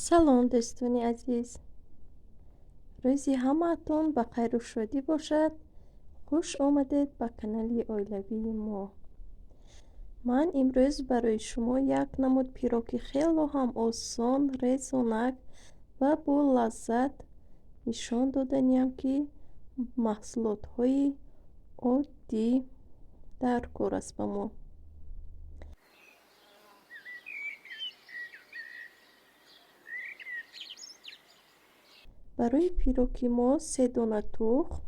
Салом, дӯстони азиз! Рӯзи ҳамаатон ба хайру шодӣ бошад. Хуш омадед ба канали оилавии мо. Ман имрӯз барои шумо як намуд пироги хело ҳам осон, резонак ва бо лаззат нишон доданиям, ки маҳсулотҳои оддӣ дар кор аст ба мо. Барои пироги мо се дона тухм,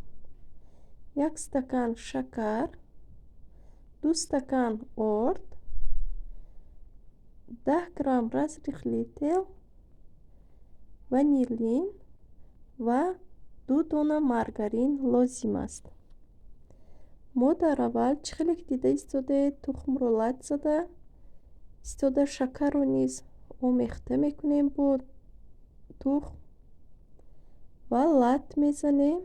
1 стакан шакар, 2 стакан орд, 10 грамм разрыхлитель, ванилин ва 2 дона маргарин лозим аст. Мо дар аввал, чӣ хеле ки дида истодаед, тухмро лат зада истода, шакарро низ омехта мекунем бо тухм ва лат мезанем.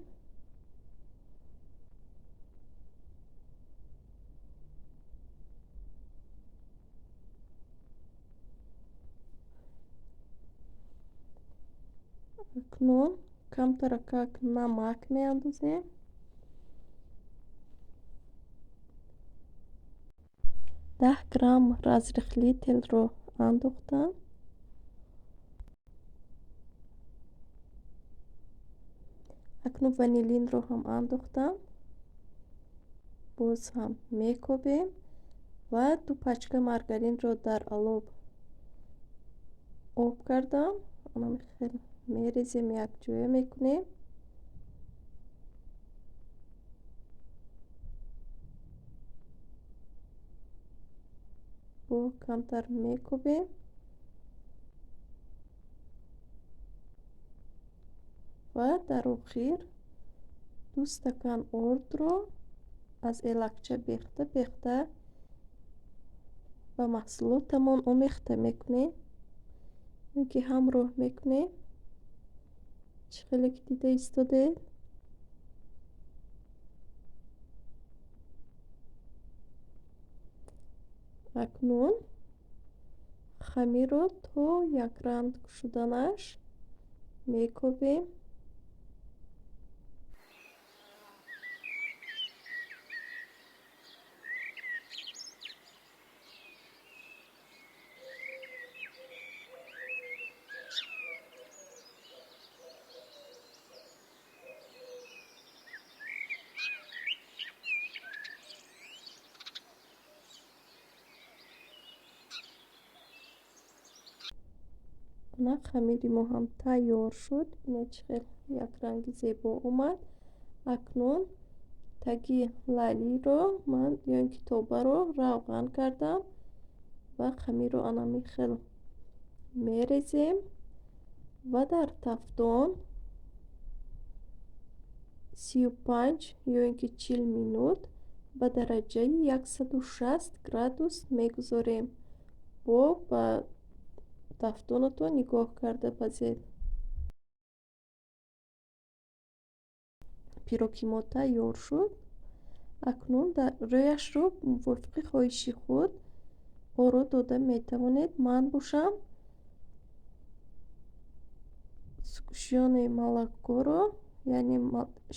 Акнун камтаракак намак меандозем. 10 грамм разрыхлитель ро андохтам. Акнун ванилинро ҳам андохтам. Боз ҳам мекобем ва ду пачка маргаринро дар алов об кардам. Хел мерезем, якҷоя мекунем. Бо камтар мекобем. Ва дар охир 2 стакан ордро аз элакча бехта бехта ба маҳсулотамон омехта мекунем, ки ҳамроҳ мекунем. Чӣ хеле ки дида истодаед. Акнун хамирро то якранг шуданаш мекобем. Ана, хамири мо ҳам тайёр шуд. Бинед, чӣ хел якранги зебо омад. Акнун таги лалиро ман ё ин ки тобаро равған кардам ва хамирро анами хел мерезем ва дар тафдон 35 ё ин ки 40 минут ба дараҷаи 160 градус мегузорем. Бо ба тафдонатон нигоҳ карда пазед. Пироги мо тайёр шуд. Акнун рӯяшро мувофиқи хоҳиши худ оро дода метавонед. Ман бошам сгущённое молоко ро, яъне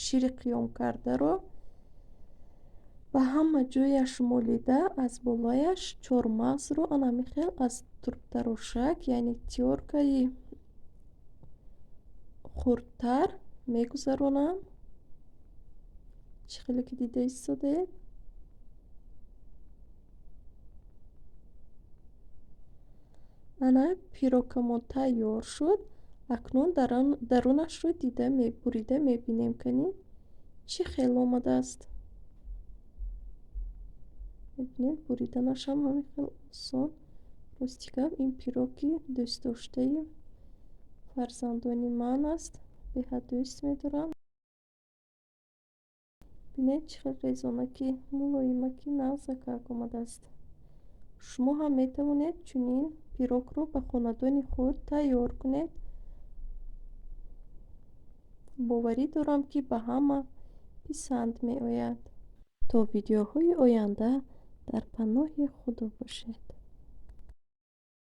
шири қиёмкардаро ба ҳама ҷояш молида, аз болояш чормағзро анами хел аз турбтарошак, яъне тёрка и хурдтар мегузаронам. Чӣ хеле ки дида истодаед. Ана, пирогамон тайёр шуд. Акнун дарунашро дида, бурида мебинем, кани чӣ хел омадааст. Мебинед, буриданашам ҳамин хел осон. Рости гап, ин пироги дӯстдоштаи фарзандони ман аст, беҳад дӯст медорам. Бинед, чӣ хел резонаки, мулоимаки, нағзакак омадааст. Шумо ҳам метавонед чунин пирогро ба хонадони худ тайёр кунед. Боварӣ дорам, ки ба ҳама писанд меояд. То видеоҳои оянда дар паноҳи Худо бошед.